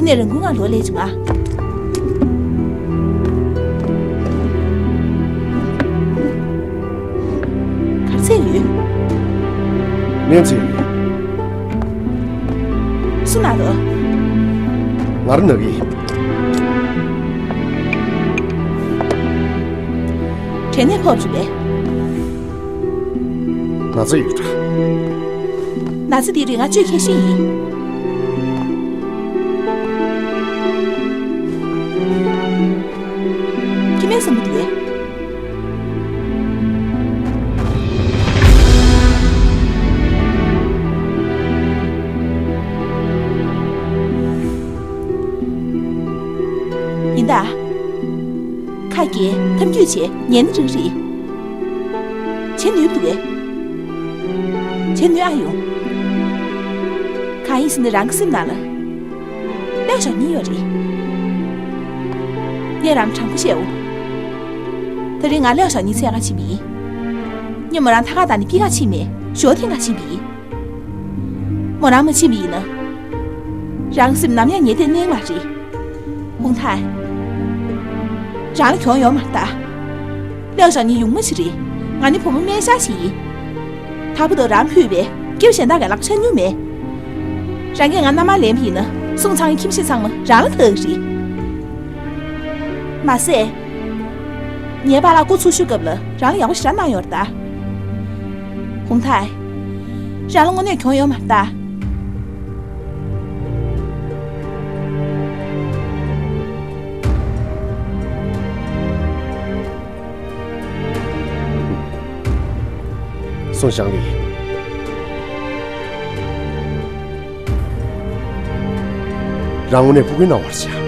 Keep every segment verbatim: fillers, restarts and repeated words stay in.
ནས་རང་འགུལ་ངང་ལོག་སླེབས་བྱུང་ང་། ག་རེ་བྱས་ཡོད། སྨན་བྱས་ཡོད། སུ་ན་རོ། ང་རང་ན་གི། དྲན་ནས་ཕོབ་བྱུང་བས། ན་ཚ་ཡོད་འདྲ། ན་ཚ་འདི་རིགས་ང་བཅོས་ཁྱད་ཤོས་ཡིན། ཁྱི་མའི་བསམ་བློ་འདུག་གས། ཡིན་ད། ཁ་སྐྱེ་ཐམ་རྒྱུད་བྱས་ཉན་ནི་རང་རེད། བྱེད་ནུས་འདུག་གས། བྱེད་ནུས་ཨ་ཡོང་། གང་ཡིན་ཟེར་ན་རང་གི་སེམས་ནང་ལ། ལེའོ་ཞའོ་ཉི་ཡོད་རེད། ངས་རང་དྲང་པོ་བཤད་འོ། དེ་རིང་ང་ལེའོ་ཞའོ་ཉི་འཚོལ་ག་ཕྱིན་པ་ཡིན། ངས་མོ་རང་ཐང་ག་བདའ་ནས་སྐྱེལ་ག་ཕྱིན་མེད། ཞོ་འཐེན་ག་ཕྱིན་པ་ཡིན། མོ་རང་མ་ཕྱིན་པ་ཡིན་ན། རང་སེམས་ནམ་ཡང་ཉེས་དད་གནས་མ་རེད། ཧུང་ཐའེ། རང་ལ་གྱོང་ཡོད་མ་རེད་ད། ལེའོ་ཞའོ་ཉི་ཡུང་མ་ཞིག་རེད། ང་ནི་བུ་མོ་སྨན་ཤར་ཞིག་ཡིན། ད་བར་དུ་རང་ཕུད་པའི་སྐྱེ་བོ་གཞན་དག་གི་ལག་ཆ་མྱོང་མེད། རང་གིས་ང་མནའ་མར་ལེན་པ་ཡིན་ན་སུང་ཚང་གི་ཁྱིམ་གཞིས་ཚང་མ་རང་ལ་ཐོབ་ཀྱི་རེད། མ་ཟད། ངའི་པཱ་ལགས་སྐུ་འཚོ་བཞུགས་སྐབས་ལ་རང་ལ་ཡག་པོ་ཞེ་དྲག་གནང་ཡོད་རེད་ད། ཧུང་ཐའེ། རང་ལ་དངོས་གནས་གྱོང་ཡོད་མ་རེད་ད། སུང་ཞང་ལི། རང་དངོས་གནས་སྤུ་གུའི་སྣང་བར་བྱ།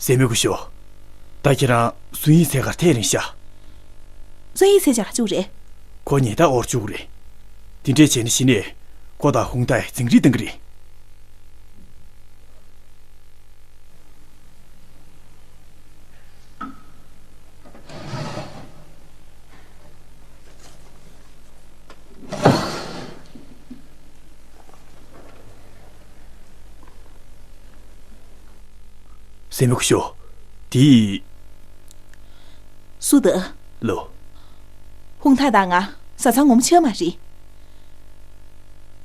ཟེ་མི་སྐུ་ཞབས། ད་ཁྱེད་རང་སུན་ཡི་ཚེ་གར་ཐད་རིང་ཤག་སུན་ཡི་ཚེ་ཆ་ག་བཅུག་རེད། ཁོ་ཉེས་རྡུང་འོར་བཅུག་རེད། དེ་འདྲས་བྱས་ན་གཞི་ནས་ཁོ་དང་ཧུང་ཐའེ་འཛིང་རེས་གཏོང་གི་རེད། ཟེ་མི་སྐུ་ཞབས། དེ། སུ་དང་། ལོ། ཧུང་ཐའེ་དང་ང་བཟའ་ཚང་ངོ་མ་ཆགས་མ་རེད།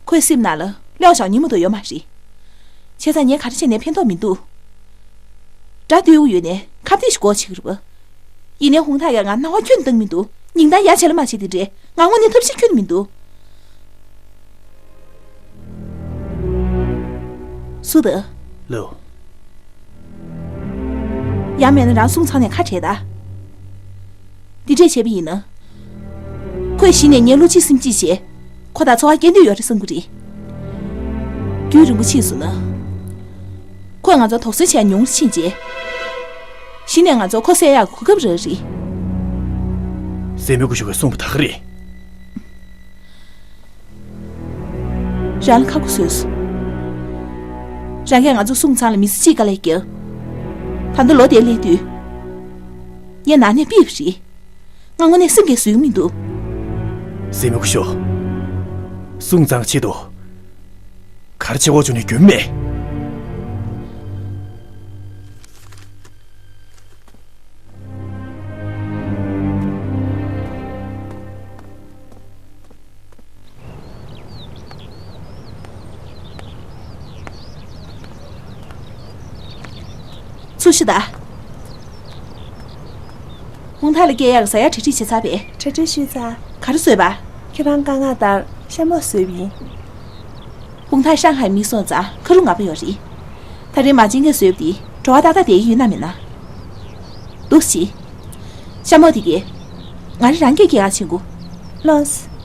ཁོའི་སེམས་ནང་ལ་ལེའོ་ཞའོ་ཉི་མ་གཏོགས་ཡོད་མ་རེད། བྱས་ཙང་ངས་ག་རེ་བྱས་ནས་ཕན་ཐོགས་མི་འདུག་དགྲ་འདུལ་གྱི་ཡོད་ནའི་ཁ་གཏད་ཞིག་དགོས་བྱེད་ཀྱི་རེད་པ། ཡིན་ནའི་ཧུང་ཐའེ་ཡང་ང་སྣང་བ་ཁྱོན་བཏང་མི་འདུག་སྙིང་གཏམ་ཡ་བྱེད་ལ་མ་བྱེད་དེ་འདྲས་ང་དངོས་གནས་ཐབས་ཤེས་ཁྱོན་མི་འདུག་སུ་དང་། ལོ། ཡང་མིན་ན་རང་སུང་ཚང་ནས་ཁ་བྲལ་ད། འདི་འདྲས་བྱས་པ་ཡིན་ན། ཁོས་གཞི་ནས་ངའི་བློ་གཅིག་སེམས་གཅིག་བྱས། ཁོ་དང་འཚོ་བ་སྐྱེལ་འདོད་ཡོད་རེད་བསམ་གྱི་རེད། རྒྱུན་རིང་པོ་ཕྱིན་སོང་ན། ཁོས་ང་ཚོ་དོགས་ཟོན་བྱས་ཉུང་རུ་ཕྱིན་རྗེས། གཞི་ནས་ང་ཚོ་ཁོ་བསད་ཡག་གི་གོ་སྐབས་རག་རེད། ཟེ་མི་སྐུ་ཞབས་ཀྱིས་གསུངས་པ་ད་ག་རེད། རང་ལ་ཁག་པོ་བཟོས་སོང་། རང་གིས་ང་ཚོ་སུང་ཚང་ལ་མི་ཚེ་གཅིག་དཀའ་ལས་བརྒྱབ། ད་ལྟ་ལོ་དེར་སླེབས་དུས། ངས་ནང་ནས་ཕུད་པ་རེད། ང་དངོས་གནས་སེམས་ཀྱིས་བཟོད་ཀྱི་མི་འདུག་ཟེ་མི་སྐུ་ཞབས། སུང་ཚང་ཆེད་དུ། ག་རེ་བྱེད་དགོས་བྱུང་ནས་སྐྱོན་མེད། ཚུར་ཤོག་ད། ཧུང་ཐའེ་ལ་སྐྱེལ་ཡག་གི་ཟ་ཡག་གྲ་སྒྲིག་བྱས་ཚར་པས། གྲ་སྒྲིག་ཞུས་ཚར། ག་རེ་བཟོས་པ། ཁྱེད་རང་དཀའ་ངལ་ལྟར་ཤ་མོག་བཟོས་པ་ཡིན། ཧུང་ཐའེ་ཧྲང་ཧའེ་མི་སོང་ཙང་ཁ་རུ་ང་པ་ཡོད་རེད། ད་རེས་མ་བྱན་གྱིས་བཟོས་པ་དེ་བྲོ་བ་ཏག་ཏག་བསྡད་ཀྱི་ཡོད་ན་མེད་ན། འདུག་སེ། ཤ་མོག་དེ་གས། ང་རང་རང་སྐད་སྐྱེལ་ག་ཕྱིན་དགོས། ལགས་སོ།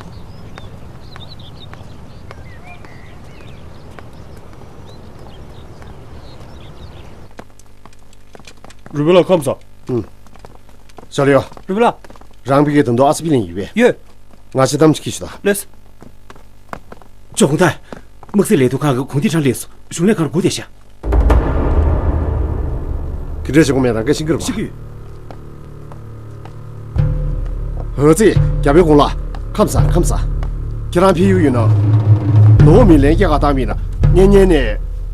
རུས་སྦལ་ལགས་ཁམས་བཟང་། ཨུམ། ཞའོ་ལིའུ། རུས་སྦལ་ལགས། རང་ཕ་གིར་ད་དུང་ཨ་ཙི་པི་ལིན་ཡོད་པས། ཡོད། ང་ཕྱི་གཏམ་ཅིག་ཁྱེར་ཤོག་དང་། ལགས་སོ། ཇོ་ཧུང་ཐའེ། དམག་སྲིད་ལས་དོན་ཁང་གི་གུང་སྡེ་ཁྲང་སླེབས་སོང་། གཞུང་ལས་ཁང་སྒུག་བསྡད་ཤག་ག་འདྲས་བྱེད་དགོས་མེད་རང་སྐད་ཤེས་ཀྱི་རེད་པ། ཤེས་ཀྱི་ཡོད། ཨ་ཙི། བརྒྱ་དཔོན་ཁོང་ལགས། ཁམས་བཟང་། ཁམས་བཟང་། ཁྱེད་རང་ཕེབས་ཡུལ་ཡིན་ན། ནོར་བུ་མི་ལན་སྐྱེལ་ག་བཏང་མིན་ན། ངས་སྔོན་ནས་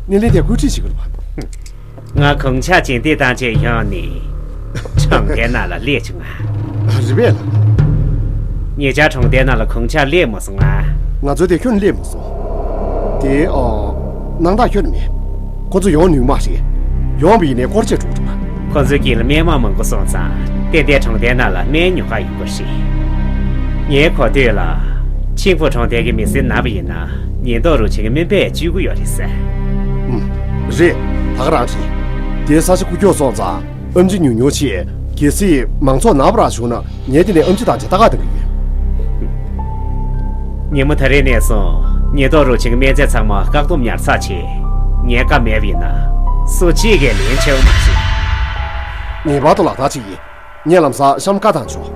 སྣེ་ལེན་དེ་བཀོད་སྒྲིག་བྱེད་ཀྱི་རེད་པ། ང་གོང་ཆག་སྦྱིན་བདེ་བཏང་བྱས་ཡོང་ནས་གྲོང་རྡལ་ནང་ལ་སླེབས་བྱུང་ང་། རེད་པས་ལགས། ཉེ་ཆར་གྲོང་རྡལ་ནང་ལ་གོང་ཆག་སླེབས་མ་སོང་ང་། ང་ཚོའི་དེ་ཁྱོན་ནས་སླེབས་མ་སོང་། དེ་ཨོ། སྣང་དག་ཁྱོན་ནས་མེད། ཁོ་ཚོ་ཡོང་ནུས་མ་རེད། ཡོང་བ་ཡིན་ནའི་སྐོར་ཆ་འགྲོ་གི་རེད་པ། ཁོ་ཚོའི་དཀྱིལ་ལ་སྨན་མང་མང་པོ་སོང་ཙང་ཏན་ཏན་གྲོང་རྡལ་ནང་ལ་སྨན་ཉོ་ག་ཡོང་གི་རེད། ངའི་གོ་ཐོས་ལ། ཆིང་ཕུ་གྲོང་རྡལ་གྱི་མི་སེར་ན་བ་ཡིན་ན་ཉེན་རྟོག་རུ་ཆེན་གྱི་སྨན་པས་བཅོས་ཀྱི་ཡོད་རེད་ཟེར། ཨུམ། རེད། ད་ག་རང་རེད། དེ་ས་ཆ་ཀུ་ཀྱོག་སོང་ཙང་ཨེམ་ཆི་ཉུང་ཉུང་བྱས། གལ་སྲིད་མང་ཚོགས་ན་བ་རང་བྱུང་ན་ངས་དེ་ནས་ཨེམ་ཆི་བཏང་བྱས་ལྟ་ག་གཏོང་གི་ཡོད། ཉིན་མོ་ད་རེས་ནས་བཟུང་ཉེན་རྟོག་རུ་ཆེན་གྱི་སྨན་རྫས་ཚང་མ་བཀག་སྡོམ་ཉར་ཚགས་བྱས། ངའི་བཀའ་མེད་པ་ཡིན་ན་སུ་གཅིག་གིས་ལེན་བྱེད་མ་བྱེད། ངེས་པར་དུ་ལག་བསྟར་བྱེད་ཀྱི་ཡིན། ངས་ལམ་སང་གཤམ་བཀའ་བཏང་ཆོག་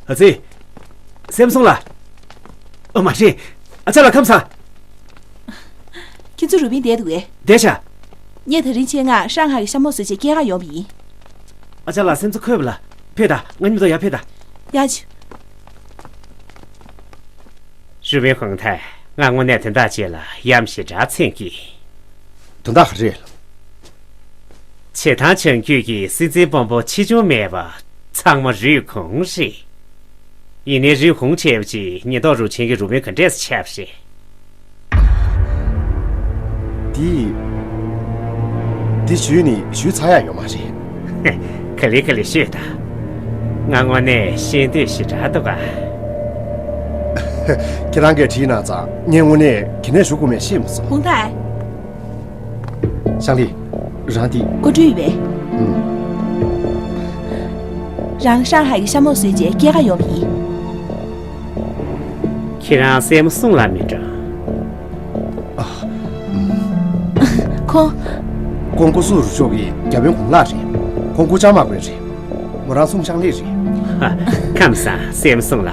ཨ་ཙི། སེམས་སོང་ལ། ཨ་མ་རེད། ཨ་ཅག་ལགས་ཁམས་བཟང་། ཁྱེད་ཚོ་རུ་བིན་བསྡད་འདུག་གས། བསྡད་ཤག་ངས་ད་རིང་ཆེད་མངགས་ཧྲང་ཧའེ་གི་ཤ་མོག་བཟོས་བྱས་སྐྱེལ་ག་ཡོང་བ་ཡིན། ཨ་ཅག་ལགས་སེམས་ཚ་ཁོལ་བ་ལ། ཕེབས་དང་། ང་མཉམ་དུ་ཡར་ཕེབས་དང་། ཡ་ཆུ། རུ་བིན་ཧུང་ཐའེ། ང་དངོས་གནས་དོན་དག་ཅིག་ལ་ཡ་མཚན་ཞེ་དྲག་འཚེན་གྱི། དོན་དག་ག་རེ་རེད། བྱེ་ཐང་བྱང་རྒྱུད་ཀྱི་སྲིད་འཛིན་དཔོན་པོ་ཆེ་ཆུང་མེད་པ་ཚང་མ་རུས་གོང་རེད། ཡིན་ནའི་རུས་གོང་ཆེ་བ་ཅིག་ཉེན་རྟོག་རུ་ཆེན་གྱི་རུ་དཔོན་ག་འདྲས་སེ་ཆགས་པ་རེད། འདི། འདི་ཞུས་ནས་ཞུས་ཚར་ཡག་ཡོད་མ་རེད། ག་ལེ་ག་ལེ་ཤོད་དང་། ང་དངོས་གནས་ཤེས་འདོད་ཞེ་དྲག་འདུག་ག་ཁྱེད་རང་གིས་དྲིས་གནང་ཙང་ངས་དངོས་གནས་གལ་གནད་ཞུ་དགོས་མེད་ཤེས་མ་སོང་། ཧུང་ཐའེ། ཤང་ལི། རང་འདི། ཀོ་ཀྲུའུ་ཡིན་པས། ཨུམ། རང་ཧྲང་ཧའེ་གི་ཤ་མོག་བཟོས་རྗེས་སྐྱེལ་ག་ཡོང་བ་ཡིན། ཁྱེད་རང་སྲས་མོ་སུང་ལ་མི་འགྲོ། ཨ། ཁོང་། ཁོང་ཀུ་སུ་རུ་ཤོག་གི་བརྒྱ་དཔོན་ཁོང་ལགས་རེད། ཁོང་ཀུ་ཅང་དམག་དཔོན་རེད། མོ་རང་སུང་ཤང་ལི་རེད། ཧ། ཁམས་བཟང་སྲས་མོ་སུང་ལ།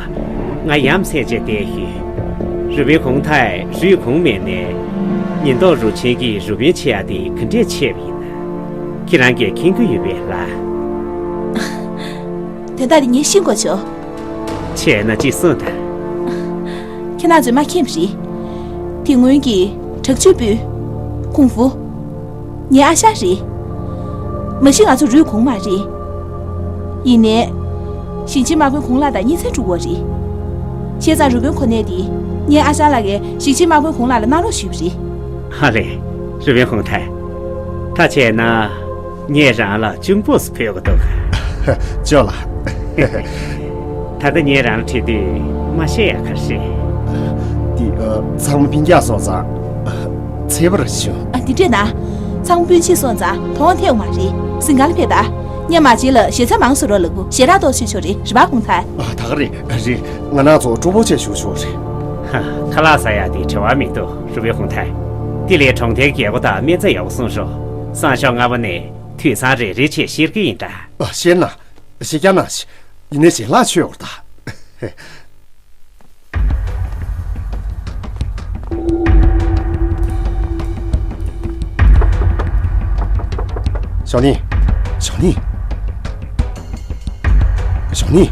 ང་ཡ་མཚན་བྱས་བསྡད་ཡོད། རུ་བིན་ཧུང་ཐའེ་རུས་གོང་མེད་ནས། ཉེན་རྟོག་རུ་ཆེན་གྱི་རུ་དཔོན་ཆེ་ཡ་དེ་ག་འདྲས་ཆེ་བ་ཡིན་ན། ཁྱེད་རང་གིས་མཁྱེན་གྱི་ཡོད་པས་ལགས། དོན་དག་འདི་ངས་ཤེས་དགོས་བྱུང་། བྱས་ན་ཅིག་གསུངས་དང་། ཁྱེད་རང་ཚོས་མ་མཁྱེན་པ་རེད། དེ་སྔོན་གྱི་དྲག་སྤྱོད་པུའུ། ཀུང་ཧྥུ། ངའི་ཨ་ཞང་རེད། མ་གཞི་ང་ཚོ་རུས་གོང་མ་རེད། ཡིན་ནའི། ཞིང་ཆེན་དམག་དཔོན་ཁོང་ལགས་དང་གཉེན་ཚན་གྲུབ་པ་རེད། བྱས་ཙང་རུ་དཔོན་ཁོ་ནས་དེ་ངའི་ཨ་ཞང་ལགས་ཀྱིས་ཞིང་ཆེན་དམག་དཔོན་ཁོང་ལགས་ལ་གནང་རོགས་ཞུས་པ་རེད། ཧ་ལས། རུ་དཔོན་ཧུང་ཐའེ། ད་བྱས་ན། ངས་རང་ལ་གཅུང་པོ་སུ་ཕུལ་དགོས་འདུག་ཅོག་ལ། ད་ལྟ་ངས་རང་ལ་དྲི་དུས་མ་བཤད་ཡག་ག་རེད། འདི། ཨ། ཚང་མ་སྤུན་ཀྱག་སོང་ཙང་། ཨ། འཚེར་བ་རེད་བྱུང་། ཨ། འདི་འདྲས་ན། ཚང་མ་སྤུན་མཆེད་སོང་ཙང་དོགས་པ་ཐེབས་མ་རེད། གཟིམ་ཁང་ལ་ཕེབས་དང་། ངས་མ་བྱན་ལ་ཞེ་ཚ་མང་བཟོ་རོགས་ལབ་དགོས། ཞེ་དྲག་ཏོག་ཙམ་ཤོད་ཆོག་རེད། རེད་པ་ཧུང་ཐའེ། ཨ། ད་ག་རེད། རེད། ང་རང་ཚོ་གྲོགས་པོ་བྱས་བཞུགས་ཆོག་རེད། ཧ། ཁ་ལག་ཟ་ཡག་དེ་བྲེལ་བ་མི་འདུག་རུ་བིན་ཧུང་ཐའེ། དེ་ལས་གྲོང་རྡལ་རྒྱལ་སྒོ་དང་སྨན་རྩིས་ཡག་པོ་སྲུང་རོགས། སང་ཞོགས་སྔ་པོ་ནས་དུས་སང་རེ་རེ་བྱས་བཤེར་གྱི་ཡིན་ད། ཨ། བཤེར་ན། བཤེར་རྒྱག་ན། ཡིན་ནའི་ཞལ་ལག་མཆོད་འོར་ད། ཞའོ་ནི། ཞའོ་ནི། ཞའོ་ནི།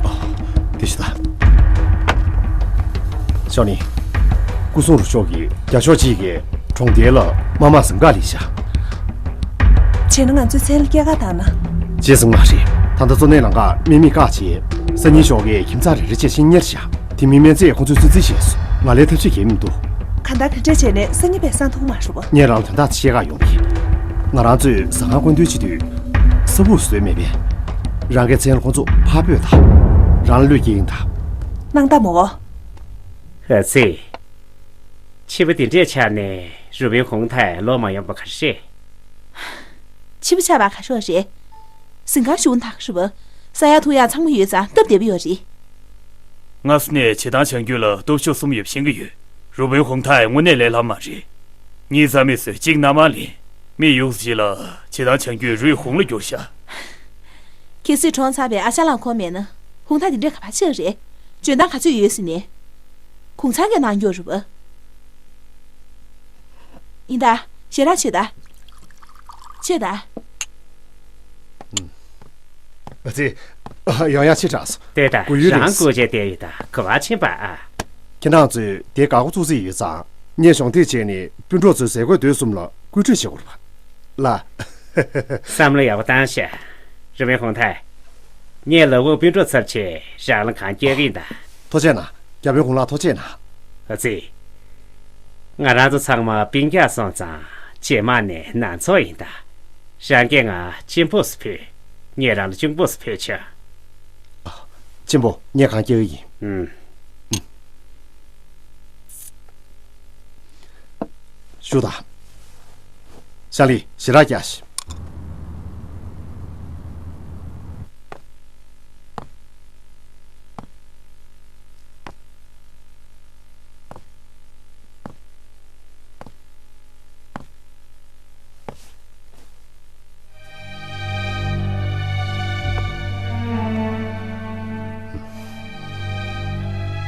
ཨ། དེ་ཤི་ད། ཞའོ་ནི། སྐུ་སྲུང་རུ་ཤོག་གི་བརྒྱ་ཤོག་གཅིག་གིས་གྲོང་རྡལ་ལ་དམག་དམག་ཟིང་ག་ལས་བཞག་བྱས་ན་ང་ཚོའི་མཚན་ལ་སྐྱེལ་ག་བཏང་ན། བྱས་ཟིན་མ་རེད། ད་ལྟ་གཙོ་གནད་ལམ་ཁར་དམག་མི་བཀག་བྱས། སང་ཉིན་ཞོགས་ཀས་ཁྱིམ་ཚང་རེ་རེ་བྱས་ཤིང་གཉེར་བཞག་དེ་མིན་སྨན་རྫས་ཁོང་ཚོས་སུས་རྩིས་བྱས་སོང་། ང་ལ་ཐབས་ཤེས་གང་ཡང་མི་འདུག་གང་ལྟར་ག་འདྲ་བྱས་ནས་སང་ཉིན་བས་སང་མཐོང་མ་རུང་བ། ངས་རང་ལ་དོན་དག་ཅིག་བཤད་ག་ཡོང་གི། ང་རང་ཚོས་ཟ་ཁང་བསྐོར་འདོན་བྱེད་དུས། ས་སྦུག་བཟོས་མེད་པས། རང་གི་མཚན་ལ་ཁོང་ཚོ་ཕར་སྤོས་དང་། རང་ལ་བློས་འགེལ་ཡིན་དང་། སྣང་དག་མོ། ཨ་ཙི། ཕྱི་པོ་དེ་འདྲས་ཆགས་ནས་རུ་བིན་ཧུང་ཐའེ་ལོག་མ་ཡོང་པ་ག་རེ་རེད། ཕྱི་པོ་ཆགས་པ་ག་རེ་རེད། གཟིམ་ཁང་ཞུགས་ཐག་ཞུ་བ། ཟ་ཡག་འཐུང་ཡག་ཚང་མ་ཡོད་ཙང་སྟབས་བདེ་པོ་ཡོད་རེད། སྔ་ས་ནས་བྱེ་ཐང་བྱང་རྒྱུད་ལ་སྟོབས་ཤུགས་གསུམ་ཡོད་ཤེས་ཀྱི་ཡོད། རུ་བིན་ཧུང་ཐའེ་དངོས་གནས་ལས་སླ་མ་རེད། གཉིས་རྩ་མེད་བཟོས་གཅིག་མནའ་མ་ལེན། མི་ཡོངས་རྗེས་ལ་བྱེ་ཐང་བྱང་རྒྱུད་རུས་ཧུང་ལ་བསྒྱུར་བཞག་གལ་སྲིད་གྲོངས་ཚར་བའི་ཨ་ཞང་ལགས་ཁོ་མེད་ན། ཧུང་ཐའེ་དེ་འདྲ་ག་པར་ཆགས་རེད། འཇོན་ཐང་ག་ཚོད་ཡོད་ཟེར་ནས། གུང་ཚང་གི་ནང་འགྱོ་རུ་བ། ཡིན་ད། ཞེ་དྲག་ཆེ་ད། ཆེ་ད། ཨ་ཙི། ཡང་ཡང་ཕྱི་དྲགས་སོང་། དེ་ད་གུ་ཡུས་རང་རེད། སྐུ་མཁྱེན་དེ་ཡིན་ད་ག་བ་ཕྱིན་པ་ཨ། ཁྱེད་རང་ཚོས་དེ་འགག་སྒོ་བཙུགས་རྩིས་ཡོད་ཙང་ངས་གཞོགས་འདེགས་བྱས་ནས་སྤུན་གྲོགས་ཚོའི་ཟས་གོས་དེ་གསུམ་ལ་བཀོད་སྒྲིག་བྱེད་དགོས་རེད་པ། ལ། བསམ་བློ་ཡག་པོ་བཏང་ཤག་རི་མོའི་ཧུང་ཐའི། ངས་ལ་འུ་སྤུན་གྲོགས་ཚབ་བྱས་རང་ལ་གང་སྐྱེལ་གི་ཡིན་ད། ཐུགས་རྗེ་གནང་། བརྒྱ་དཔོན་གུང་ལགས་ཐུགས་རྗེ་གནང་། ཨ་ཙི། ང་རང་ཚོ་ཚང་མ་སྤུན་ཀྱག་སོང་ཙང་རྗེས་མ་ནས་ནང་ཚོགས་ཡིན་ད། རང་གིས་ང་གཅེན་པོ་སུ་ཕུད། ངས་རང་ལ་གཅུང་པོ་སུ་ཕུད་ཆོག་གཅེན་པོ་ངས་གང་སྐྱེལ་གི་ཡིན། ཨུམ། ཞུ་དང་། ཤ་ལི་ཞེ་དྲག་རྒྱག་ཤིག་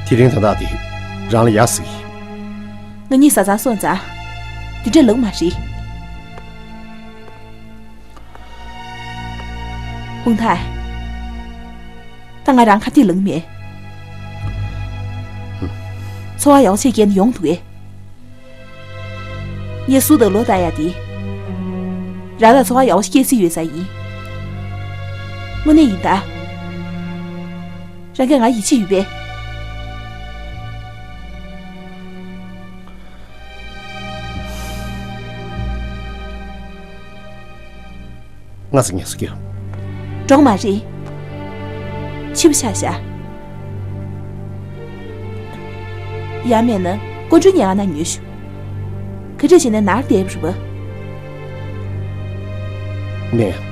དེ་རིང་ད་ལྟ་དེ་རང་ལ་ཡག་ཟིག་ཡིན། ང་གཉིས་བཟའ་ཚང་སོང་ཙང་། དེ་འདྲ་ལོང་མ་རེད། ཧུང་ཐའི། ད་ང་རང་ཁ་གཏད་ལོང་མེད། འཚོ་བ་ཡག་ཆེད་སྐྱེལ་ནས་ཡོང་འདུག་གས། ངས་སུ་དང་ལོ་ལྟ་ཡ་དེ། རང་ལ་འཚོ་བ་ཡག་པོ་སྐྱེལ་རྩིས་ཡོད་ས་ཡིན། དངོས་གནས་ཡིན་ད། རང་གིས་ང་ཡིད་ཆེས་ཡོད་པས། ང་ཚོ་ངལ་གསོ་རྒྱོབ། འགྲོ་གི་མ་རེད། འཕྱི་པོ་ཆགས་ཤག་ཡང་མེད་ན་སྐུ་མགྲོན་ཉལ་ཁང་ནང་ཉལ་ཤོག་ག་འདྲ་བྱས་ནས་ནར་བསྡད་པ་རེད་པ། ནས།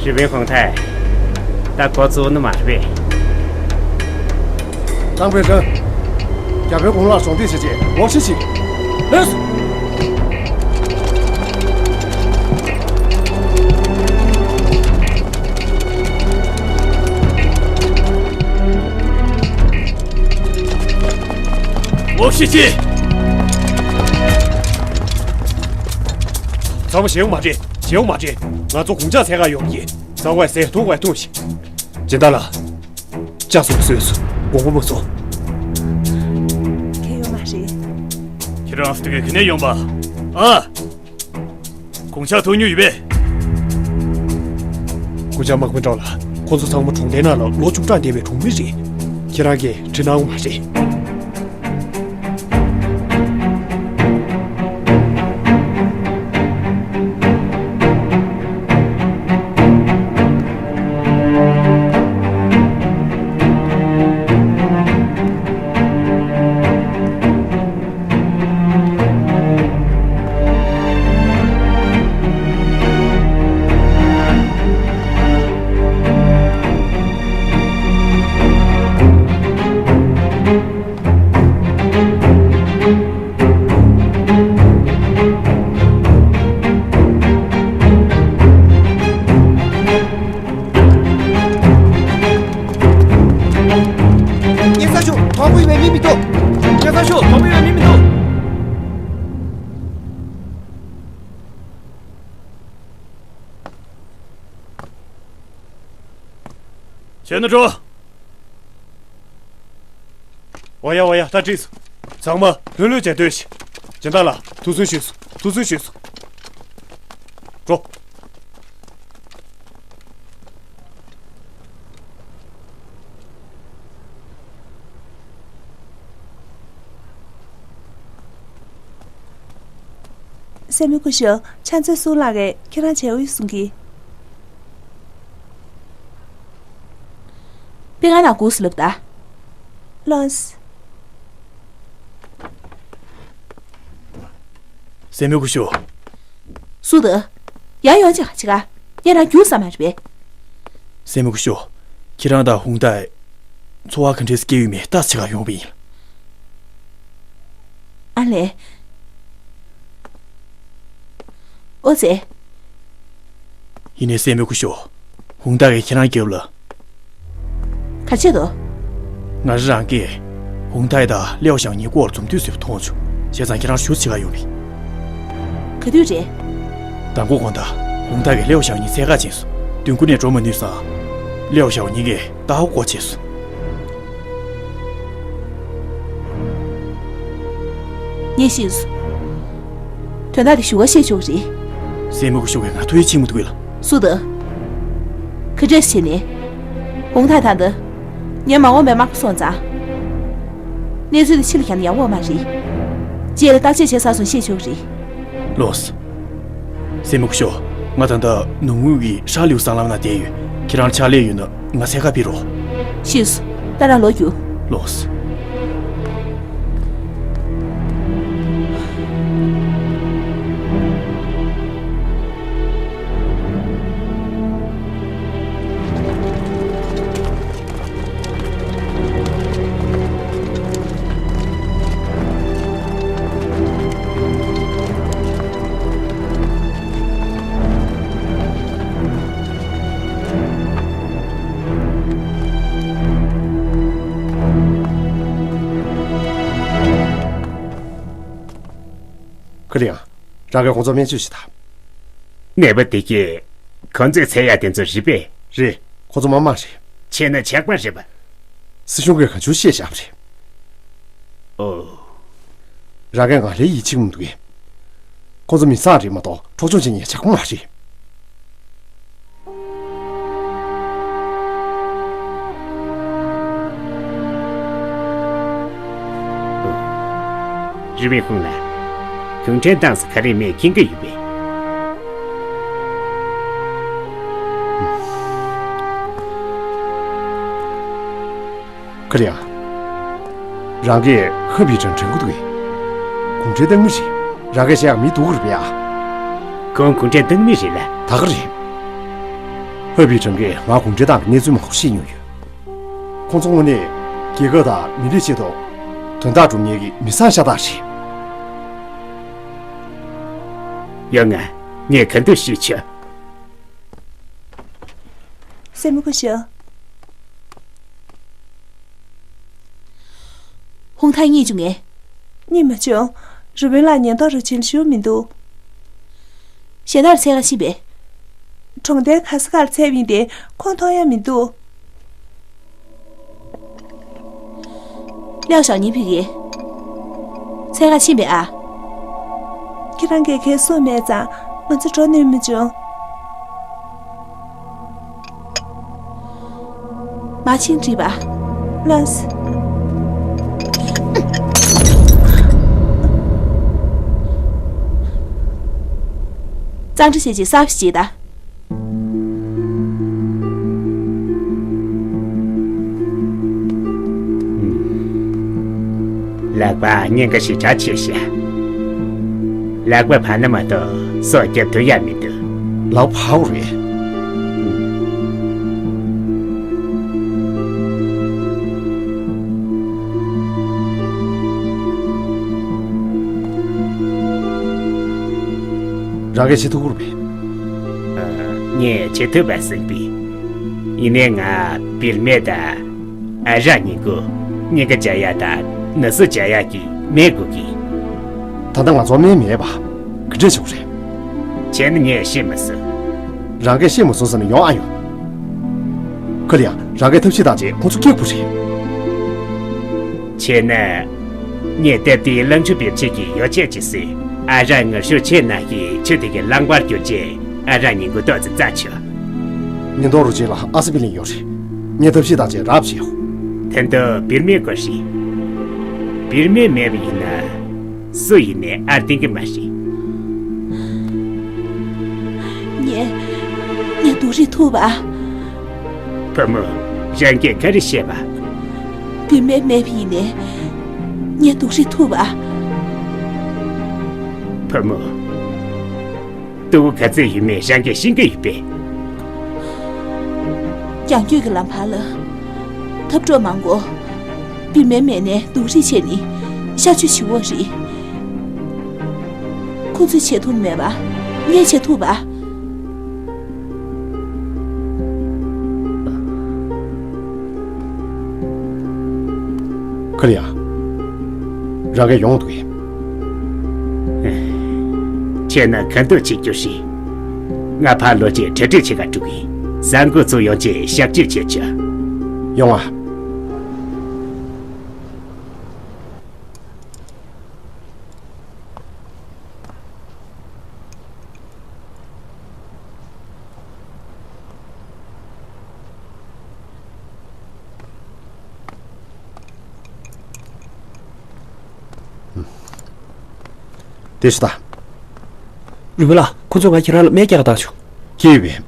རི་པིན་ཧུང་ཐའི། ད་འགོ་བཙུགས་ནི་མ་རེད་པས། ཀྲང་པེ་ཀྲང་། བརྒྱ་དཔོན་གུང་ལགས་གཞོགས་འདེགས་བྱས་རྗེས་ལོག་ཤིག་ཤིག་ལོས། ལོག་ཤིག་ཤིག་ཚང་མ་ཞེད་དགོས་མ་རེད། ཞེད་དགོས་མ་རེད། ང་ཚོ་གུང་ཇག་འཚོལ་ག་ཡོང་གི་ཡིན། གསང་བའི་ཟས་འཐུང་བའི་འཐུང་ཞིག་སྦྱིན་བདག་ལགས། ལྕགས་སོགས་བཟོས་སོང་། དགོངས་པ་མ་ཚོམ། ཁྱེད་ཡོད་མ་རེད། ཁྱེད་རང་སྟེ་ག་ནས་ཡོང་པ། ཨ། གུང་ཇག་ཐོན་མྱོང་ཡོད་པས། གུང་ཇག་དམག་མི་འདྲ་ལ། ཁོ་ཚོ་ཚང་མ་གྲོང་སྡེའི་ནང་ལ་ལོ་བཅུ་གྲངས་འདས་པའི་གྲོང་མི་རེད། ཁྱེད་རང་གིས་དྲི་སྣང་མ་རེད། སྙན་སེང་ཞུ། དོགས་པ་ཡོད་པའི་མི་མི་འདུག་སྙན་སེང་ཞུ། དོགས་པ་ཡོད་པའི་མི་མི་འདུག་བྱས་ན་འགྲོ། འོ་ཡ་འོ་ཡ། ད་འགྲིག་སོང་། ཚང་མ་ལྷོད་ལྷོད་བྱས་སྡོད་ཤིག་སྦྱིན་བདག་ལགས། ཐུགས་སུན་ཞུས་སོང་། ཐུགས་སུན་ཞུས་སོང་། འགྲོ། སྲས་མོ་སྐུ་ཞབས། ཕྱག་མཛོད་སུ་ལགས་ཀྱིས་ཁྱེད་རང་མཇལ་འོས་གསུང་གི། པེ་ང་ན་གུ་སི་ལབ་ད། ལོས། སྲས་མོ་སྐུ་ཞབས། སུ་དང་། ཡང་ཡོང་ཅིག་ཅིག་ངས་རང་རྒྱུགས་ས་མ་རེད་པས། སྲས་མོ་སྐུ་ཞབས། ཁྱེད་རང་དང་ཧུང་ཏའི་ཚོར་བ་ག་འདྲས་སྐྱེ་ཡོད་མེད་ལྟ་ཅིག་ཡོང་བ་ཡིན། ཨ་ལས། ཨོ་ཙེ། ཡིན་ནའི་སྲས་མོ་སྐུ་ཞབས། ཧུང་ཏའི་གིས་ཁྱེད་རང་རྒྱབ་ལ། ག་རེ་བྱས་འདུག་ང་རང་གིས་ཧུང་ཏའི་དང་ལེའོ་ཞའོ་ཉིན་སྐོར་འཛོམས་དུས་སུ་མཐོང་བྱུང་། བྱས་ཙང་ཁྱེད་རང་ཞུ་ཅིག་ཡོང་བ་ཡིན། ག་དུས་རེད། མདང་དགོང་དགོང་དག་ཧུང་ཏའི་གིས་ལེའོ་ཞའོ་ཉིན་འཚོལ་ག་ཕྱིན་སོང་། མདུན་གུར་ནས་འགྲོ་མ་ནུས་སོང་། ལེའོ་ཞའོ་ཉིན་གྱིས་ལྟ་བ་སྐོར་བྱས་སོང་། ངས་ཤེས་སོང་། དོན་དག་དེ་ཞུ་ག་བཤད་ཆོག་རེད། སྲས་མོ་སྐུ་ཞབས་ཀྱིས་ང་ཐུགས་ཡིད་ཆེས་མི་འདུག་གས་ལགས། སུ་དང་། ག་འདྲས་བྱས་ནས། ཧུང་ཐའི་ད་ལྟ། ངས་མ་འོངས་པའི་དམག་མི་སོང་ཙང་། གནས་ཚུལ་དེ་ཕྱི་ལ་བསྐྱལ་ན་ཡག་པོ་མ་རེད། རྗེས་ལ་བརྟག་དཔྱད་བྱས་ཚར་སོང་བཤད་ཆོག་རེད། ལགས་སོ། སྲས་མོ་སྐུ་ཞབས། ང་ད་ལྟ་ནུབ་ངོས་ཀྱི་ཧྲ་ལིའུ་སྲང་ལམ་ན་བསྡད་ཡོད། ཁྱེད་རང་ཕྱག་ལས་ཡོད་ན་ང་འཚོལ་ག་ཕེབས་རོགས། ཤེས་སོང་། ད་རང་ལོག་རྒྱུགས། ལགས་སོ། ཁི་ལིང་། རང་གིས་ཁོང་ཚོར་སྨན་བཅོས་ཤིག་དང་། ནད་པ་དེ་གས་ཁོང་ཚོས་འཚོལ་ཡག་དེ་ཚོ་རེད་པས། རེད། ཁོ་ཚོ་དམག་དམག་རེད། བྱས་ན་ཇག་པ་རེད་པ། སྲིད་གཞུང་གིས་ག་ཚོད་བཤད་བཞག་པ་རེད། ཨོ། རང་གིས་ང་ལ་ཡིད་ཆེས་མི་འདུག་གས། ཁོ་ཚོ་མི་བཟང་རེད་མ་གཏོགས་འཕྲོག་བཅོམ་བྱེད་མཁན་ཇག་པ་མ་རེད། རི་མེ་ཁུང་ལ། གུང་ཁྲན་ཏང་སུ་ག་རེ་མེད་མཁྱེན་གྱི་ཡོད་པས། ཁི་ལིང་། རང་གིས་ཧ་པི་ཀྲང་དྲན་གྱི་འདུག་གས། གུང་ཁྲན་ཏང་མི་རེད། རང་གིས་བཤད་ཡག་མི་འདུག་གས་རེད་པས་ཨ། ཁོང་གུང་ཁྲན་ཏང་མི་རེད་ལ། ད་ག་རེད། ཧ་པི་ཀྲང་གིས་ང་གུང་ཁྲན་ཏང་གི་གནས་ཚུལ་མང་པོ་ཤེས་མྱོང་ཡོད། ཁོང་ཚོ་དངོས་གནས་རྒྱལ་ཁབ་དང་མི་རིགས་ཆེད་དུ་དོན་དག་སྒྲུབ་མཁན་གྱི་མི་བཟང་ཤ་སྟག་རེད། ཡོང་ང་། ངས་ག་འདྲ་ཞུས་ཆོག་སྲས་མོ་སྐུ་ཞབས། ཧུང་ཐའི་རྙེད་བྱུང་ངས། རྙེད་མ་བྱུང་། རུ་དཔོན་ལགས་ཉེན་རྟོག་རུ་ཆེན་ཞུ་མི་འདུག་གཞན་དག་འཚོལ་ག་ཕྱིན་པས། གྲོང་རྡལ་ག་ས་གར་འཚོལ་བ་ཡིན་ཏེ་ཁོང་མཐོང་ཡ་མི་འདུག་ལེའོ་ཞའོ་ཉིན་ཕ་གིར་འཚོལ་ག་ཕྱིན་པས་ཨ། ཁྱེད་རང་གིས་གང་ཡང་གསུངས་མེད་ཙང་ང་ཚོ་འགྲོ་ནུས་མ་བྱུང་། མ་ཕྱིན་དྲིས་པ། ལགས་སོ། གཙང་སྦྲ་བྱེད་ཅིག་གསར་པ་ཞིག་བྱེད་ད། ལག་པ་གཉན་ཁ་ཞེ་དྲག་ཆེ་ཤག་ལག་པ་བབས་ན་མ་གཏོགས་སྲོག་སྐྱོབ་ཐུབ་ཡ་མི་འདུག་ལག་པ་བབས་རེད། རང་གིས་བྱེད་ཐུབ་ཀྱི་རེད་པས། ངས་བྱེད་ཐུབ་པ་བསམ་པས། ཡིན་ནའི་ང་བིར་མེ་དང་ཨ་ཞང་གཉིས་ཀྱིས་གཉན་ཁ་རྒྱག་ཡག་དང་ན་ཟུག་རྒྱག་ཡག་གི་སྨན་དགོས་ཀྱི། ད་ལྟ་ང་ཚོར་སྨན་མེད་པ། ག་འདྲས་བྱེད་དགོས་རེད། བྱས་ན་ངས་ཤེས་མ་སོང་། རང་གིས་ཤེས་མ་སོང་ཟེར་ན་ཡོང་ཨ་ཡོང་། ཁི་ལིང་། རང་གིས་ཐབས་ཤེས་བཏང་བྱས་ཁོང་ཚོ་སྐྱོབ་དགོས་རེད། བྱས་ན། ངས་སྟབས་བདེའི་གླང་ཆུ་འབེབས་བྱེད་ཀྱི་ཡོ་བྱད་ཅིག་བཟོས། ཨ་ཞང་ངར་ཤུགས་ཆེ་ན་གི་ཆུ་དེ་གི་རླངས་པར་གྱུར་རྗེས་ཨ་ཞང་གཉིས་ཀྱི་ཏོག་ཙམ་རྩ་ཆོད། ཉེན་རྟོག་རུ་ཆེན་ལ་ཨ་སི་པི་ལིན་ཡོད་རེད། ངས་ཐབས་ཤེས་བཏང་བྱས་རག་བྱེད་ཡོང་། དོན་དུ་བིར་མེ་དགོས་རེད། བིར་མེ་མེད་པ་ཡིན་ན་སུ་ཡིན་ནའི་ཨར་བསྟན་གི་མ་རེད། ངས་ངས་སྡུག་རུས་ཐུབ་པ། བུ་མོ། རང་གིས་ག་རེ་བཤད་པ། བུད་མེད་མེད་པ་ཡིན་ནའི་ངས་སྡུག་རུས་ཐུབ་པ། བུ་མོ། ཏུ་བུ་ག་ཚོད་ཡོད་མེད་རང་གིས་ཤེས་ཀྱི་ཡོད་པས། རྒྱང་སྐྱོད་ཀྱི་ལམ་བར་ལ་འཐབ་གྲོགས་མང་པོ། བི་མེ་མེ་ནས་སྡུག་རུས་བྱས་ནས་གཤག་བཅོས་བྱེད་འོ་རེད། ཁོ་ཚོས་བྱེད་ཐུབ་མེད་པ། ངས་བྱེད་ཐུབ་པ། ཁ་ལི་ཡ། རང་གིས་ཡོང་འདུག་གས། ཁྱེད་ནི་ག་འདོད་བྱེད་རྒྱུ་རེད། ང་ཕར་ལོག་རྗེས་གྲ་སྒྲིག་བྱེད་ག་འགྲོ་གི། གསར་འགོད་ཚོ་ཡོང་རྗེས་གཤག་བཅོས་བྱེད་རྒྱུ། ཡོང་ཨ། དེ་ཞུ་ད། རུས་པ་ལགས། ཁོ་ཚོས་ང་ཁྱེད་རང་ལ་སྨན་རྒྱག་ག་བཏང་བྱུང་། ཁྱེད་ཡོད་པས།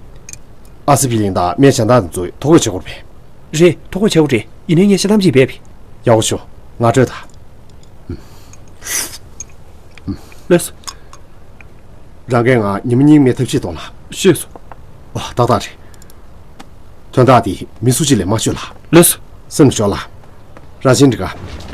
ཨ་སི་པི་ལིང་དང་སྨན་གཞན་དག་དེ་ཚོ་ཐོ་འགོད་བྱེད་དགོས་པས། རེད། ཐོ་འགོད་བྱེད་དགོས་རེད། ཡིན་ནའི་ངས་ཤ་ཐམ་ཅིག་འབད་པས། ཡག་པོ་ཤོག་ང་སྤྲོད་ད། ལགས་སོ། རང་གིས་ང་ཉི་མ་གཉིས་མའི་ཐབས་ཤེས་གཏོང་ལ། ཤེས་སོང་། ཨ། ཏག་ཏག་རེད། དོན་དག་འདི་མི་སུ་གཅིག་ལ་མ་ཤོད་ལ། ལགས་སོ། སེམས་ལ་ཞོག་ལ། རང་བཞིན་འགྲིག་ག།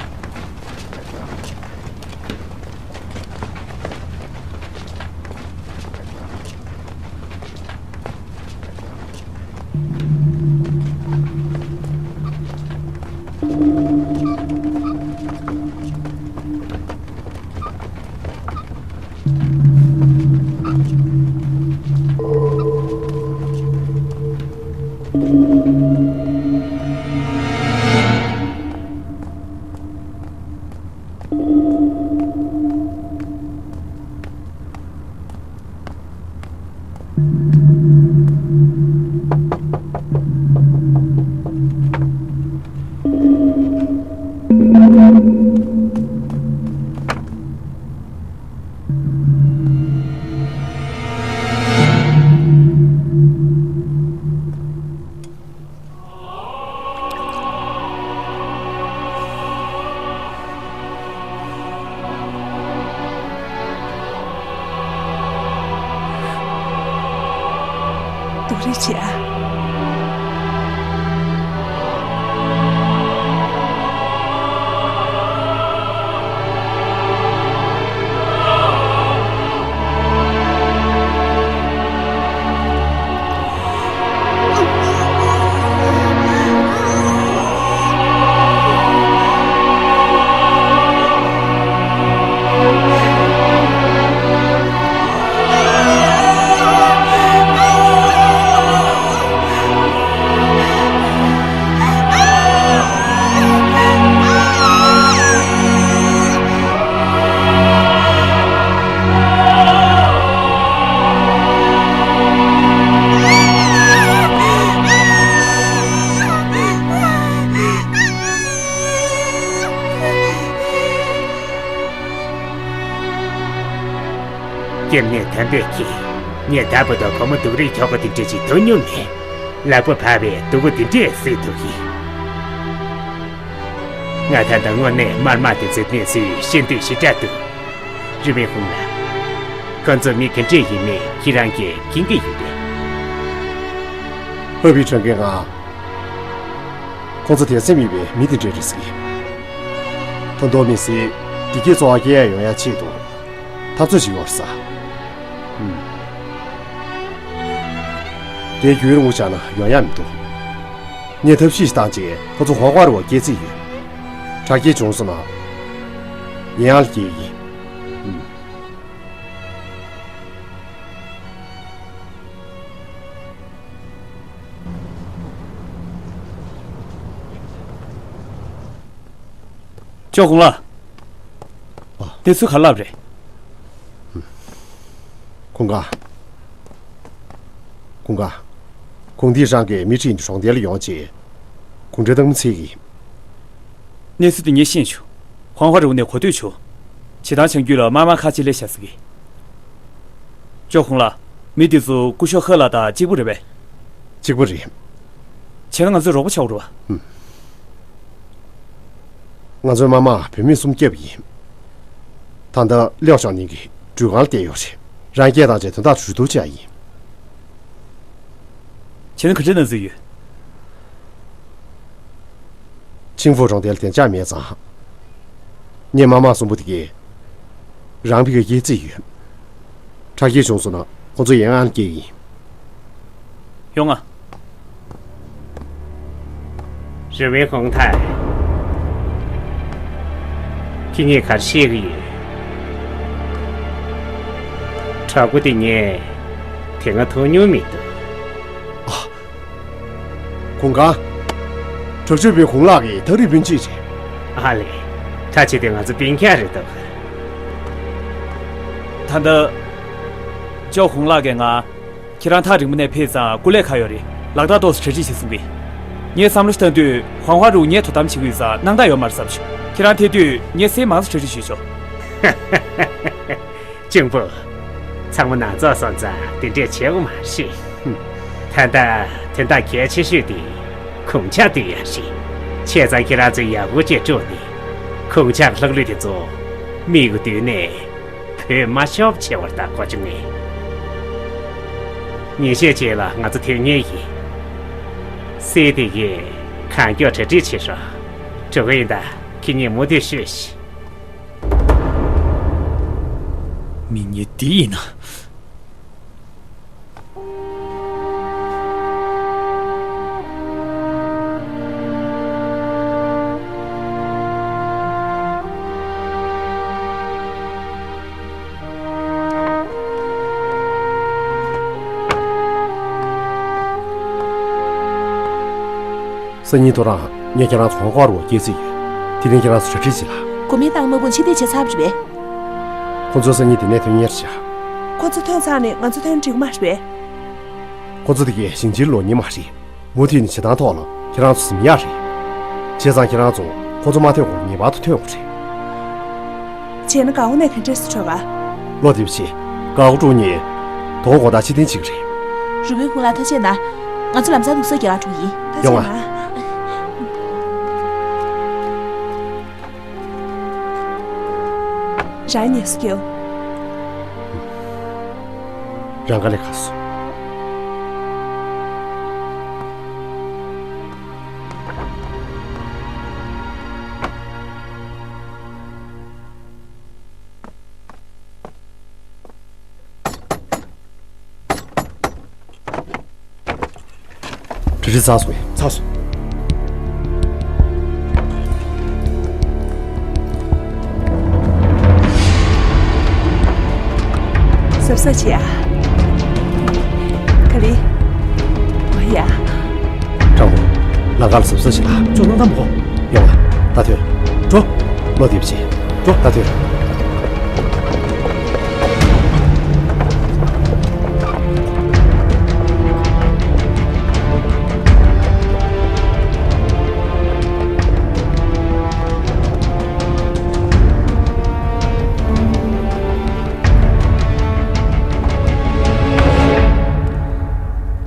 སྡུག་རུས་བྱེད་ཨ། སྐྱེ་དམན་དམ་པའི་ཁྱེད། ངས་ད་བར་དུ་བུ་མོ་སྡུག་རུས་ཁྱོག་པོ་དེ་འདྲ་ཞིག་ཐོས་མྱོང་མེད། ལག་པ་བར་བའི་སྡུག་པོ་དེ་འདྲས་སེལ་ཐུབ་ཀྱི། ང་ད་ལྟ་དངོས་གནས་དམར་དམག་དེ་ཚོའི་གནས་ཚུལ་ཤེས་འདོད་ཞེ་དྲག་འདུག་རུས་པའི་ཧུང་ལགས། ཁོ་ཚོ་མི་ག་འདྲས་ཡིན་མིན་ཁྱེད་རང་གིས་མཁྱེན་གྱི་ཡོད་པས། ཧོ་པི་ཁྲོན་གྱིས་ང་། ཁོ་ཚོ་དད་སེམས་ཡོད་པའི་མི་དེ་འདྲས་རེད་ཟེར་གྱི། ད་དུང་མི་སེར་བདེ་སྐྱིད་འཚོ་བ་སྐྱེལ་ཡ་ཡོང་ཡ་ཆེད་དུ། འཐབ་རྩོད་བྱེད་ཀྱི་ཡོད་རེད་ཟེར། ཧུམ། དེ་རྒྱུན་རིང་པོ་བཞག་ན་ཡོང་ཡ་མི་འདུག་ངས་ཐབས་ཤེས་ཤིག་བཏང་རྗེས་ཁོ་ཚོ་ཧོང་ཧྭ་རུ་བ་སྐྱེལ་རྩིས་ཡོད། དྲག་སྐྱེད་བྱུང་སོང་ན། ཡན་ཡང་ལ་སྐྱེལ་གྱི་ཡིན། ཧུམ། ཅོ་ཁུང་ལགས། ཨ། དེ་ཚོ་ག་ལབ་རེད། ཁུང་ཀ། ཁུང་ཀ། ཁུང་ཏི་རང་གི་མི་ཁྲིད་ནས་གྲོང་རྡལ་ལ་ཡོང་རྗེས། གུང་ཁྲན་ཏང་མི་འཚོལ་གྱི། གནས་ཚུལ་དེ་ངས་ཤེས་བྱུང་། ཧོང་ཧྭ་རི་བོ་ནས་གོ་ཐོས་བྱུང་། བྱེ་ཐང་བྱང་རྒྱུད་ལ་དམར་དམག་ཁག་ཅིག་སླེབས་ཤག་ཟེར་གི། ཅོ་ཁུང་ལགས། མི་དེ་ཚོ་སྐུ་ཞབས་ཧེ་ལགས་དང་གཅིག་པུ་རེད་པས། གཅིག་པུ་རེད། བྱས་ན་ང་ཚོས་རོགས་པ་བྱ་དགོས་རེད་པ། ཧུམ། ང་ཚོའི་དམར་དམག་བུད་མེད་གསུམ་བསྐྱབས་ཡིན། ད་ལྟ་ལིའོ་ཞའོ་ཉིང་གིས་ འགྲུལ་ཁང་ལ་བསྡད་ཡོད་རེད། རང་སྐད་བཏང་བྱས་དོན་དག་ཞུ་གཏུག་བྱས་ཡིན། བྱས་ན་ག་འདྲ་གནང་རྩིས་ཡོད། ཆིང་ཧྥུ་གྲོང་རྡལ་བདེ་འཇགས་མེད་ཙང་། ངས་དམག་དམངས་གསུམ་པོ་དེ་གས་རང་ཕ་གིར་སྐྱེལ་རྩིས་ཡོད། དྲག་སྐྱེད་བྱུང་སོང་ན་ཁོ་ཚོ་ཡང་ཨང་སྐྱེལ་ཡིན། ཡོང་ང་། རི་བོའི་ཧུང་ཐའེ། ཁྱེད་གཉིས་ག་རེ་བཤད་ཀྱི་ཡོད། དྲག་པོ་དེ་ངས་དེ་སྔ་མཐོང་མྱོང་མི་འདུག། ཨ། གུང་ཁང་། དྲག་སྤྱོད་པའི་གུང་ལགས་ཀྱི་ཐག་རིང་སྤུན་མཆེད་རེད། ཨ་ལེ། ད་ཅི་དེ་ང་ཚོ་སྤུན་ཀྱག་རེད་འདུག། ད་ལྟ། ཅོ་གུང་ལགས་ཀྱིས་ང་། ཁྱེད་རང་ཐག་རིང་པོ་ནས་ཕེབས་ཙང་སྐུ་ལས་ཁག་ཡོད་རེད། ལག་རྟགས་ཏོག་ཙམ་གྲ་སྒྲིག་བྱེད་གསུང་གི། ངས་བསམ་བློ་ཞིག་བཏང་དུས་ཧོང་ཧྭ་རུ་ངས་དོ་དམ་བྱེད་ཀྱི་ཡོད་ཙང་སྣང་དག་ཡོད་མ་རེད་བསམ་བྱུང་། ཁྱེད་རང་ཐད་དུས་ངས་སེ་མང་ཙམ་གྲ་སྒྲིག་ཞུས་ཆོག། ཅུང་པོ། ཚང་མ་ནང་ཚགས་སོང་ཙང་དེ་འདྲས་བྱེད་དགོས་མ་རེད། ད་ལྟ་དོན་དག་གལ་ཆེ་ཤོས་དེ་གུང་ཆག་དེ་ཡང་རེད། བྱས་ཙང་ཁྱེད་རང་ཚོས་ཡག་པོ་བྱས་དཀྲུགས་ནས་གུང་ཆག་ལྷག་ལུས་དེ་ཚོ་མིག་གི་མདུན་ནས་བོད་མ་ཤོབ་ཆེ་བར་ད་གོ་བྱུང་ངས། ཉིན་ཤས་རྗེས་ལ་ང་ཚོ་ཐོན་ངེས་ཡིན། སྲས་དེ་གས་གང་མགྱོགས་གྲ་སྒྲིག་བྱེད་རོགས། འགྲོ་གི་ཡིན་ད། ཁྱེད་གཉིས་མུ་མཐུད་ཤོད་ཤིག། མི་ངན་འདི་ཡིན་ན། སང་ཉིན་ཐོ་རངས་ངས་ཁྱེད་རང་ཚོ་ཧོང་ཀོང་རུ་སྐྱེལ་རྩིས་ཡོད། དེ་རིང་ཁྱེད་རང་ཚོ་གྲ་སྒྲིག་བྱེད་ལ། གོ་མིན་ཏང་དམག་དཔུང་ཕྱིར་འཐེན་བྱས་ཚར་བ་རེད་པས། ཁོ་ཚོ་སང་ཉིན་དེ་ནས་ཐོན་ངེས་རེད་བཞག། ཁོ་ཚོ་ཐོན་ཚར་ནས་ང་ཚོ་ཐོན་འགྲིག་མ་རེད་པས། ཁོ་ཚོ་དེ་གས་ཞིང་ཆེན་ལོག་ཉེ་མ་རེད། མུ་མཐུད་ནས་བྱེད་སྟངས་ཐོག་ལ་ཁྱེད་རང་ཚོ་ཟིན་ཡག་རེད། བྱས་ཙང་ཁྱེད་རང་ཚོ་ཁོ་ཚོ་མ་ཐོན་གོང་ངེས་པར་དུ་ཐོན་དགོས་རེད། བྱས་ན་ག་འོ་ནས་ག་འདྲས་སུ་འཕྲོད་ག། བློ་བདེ་པོ་བྱེད། ག་འོ་ཀྲུང་ཉིན་དོ་དགོང་དག་ཕྱིར་འཐེན་བྱེད་ཀྱི་རེད། རུ་མིན་ཧུང་ལ་ཐུགས་རྗེ་གནང་། ང་ཚོ་ལམ་སང་ལུགས་སྲོལ་རྒྱག་ག་འགྲོ་གི་ཡིན། ཐུགས་རྗེ་ཡོང་ང་། གནང་། རང་ཉེས་སུ་སྐྱེལ། རང་དཀའ་ལས་ཁག་སོང་། གྲ་སྒྲིག་ཚར་སོང་ངས། ཚར་སོང་། གཟབ་གཟབ་བྱེད་ཨ། ག་ལེ། འོ་ཡ། དྲང་པོ། ལམ་ཁ་ལ་གཟབ་གཟབ་བྱེད་ཨ། ཅོ་ནང་ད་མོ། ཡོང་ཨ། ད་ཐོན། འགྲོ། བློ་བདེ་པོ་བྱེད། འགྲོ། ད་ཐོན།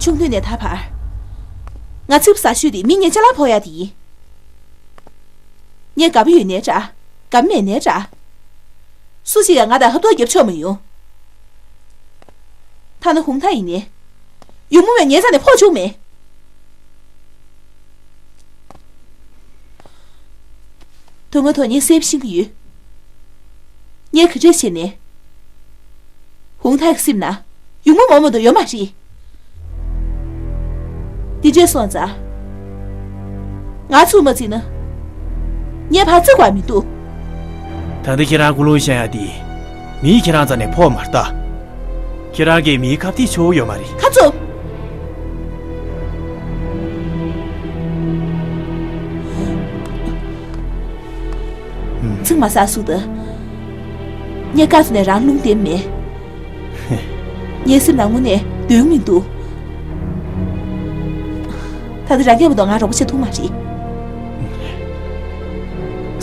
ཆུང་དུས་ནས་ད་བར། ང་ཚིག་པ་ཟ་ཤོས་དེ་མི་ངན་ཅ་ལག་ཕོག་ཡ་དེ་ཡིན། ངས་དགའ་པོ་ཡོད་ནའི་འདྲ། དགའ་པོ་མེད་ནའི་འདྲ། སུ་ཞིག་ཡང་ང་དང་ཧབ་ཐོབ་རྒྱབ་ཆོག་མི་ཡོང་། ཐ་ན་ཧུང་ཐའེ་ཡིན་ནའི། ཡུ་མོ་བས་ངའི་རྩ་ནས་ཕོག་བཅུག་མེད། དོན་ངོ་ཐོག་ངའི་སེམས་ཤེས་ཀྱི་ཡོད། ངས་ག་འདྲས་བྱས་ནས། ཧུང་ཐའེ་གི་སེམས་ན་ཡུ་མོ་མོ་མོ་དོ་ཡོད་མ་རེད། འདི་འདྲས་སོང་ཙང་། ང་ཚུགས་མ་བརྩིས་ན། ངས་ཕར་བརྩི་དགོས་མི་འདུག། ད་ལྟ་ཁྱེད་རང་ཀུན་སློང་བཤད་ཡ་དེ། མིས་ཁྱེད་རང་རྩ་ནས་ཕོག་མ་ལྟ། ཁྱེད་རང་གིས་མིའི་ཁ་གཏད་ཆོག་ཡོད་མ་རེད། ཁ་བཙུམ། ཚིག་མ་ཟ་སུ་ད། ངས་སྐབས་ནས་རང་ལུང་བསྟན་མེད། ངའི་སེམས་ནང་དངོས་གནས་འདོད་མི་འདུག། ད་ལྟ་རང་རྒྱལ་མ་གཏོགས་ང་རོགས་པ་བྱེད་ཐུབ་མ་རེད།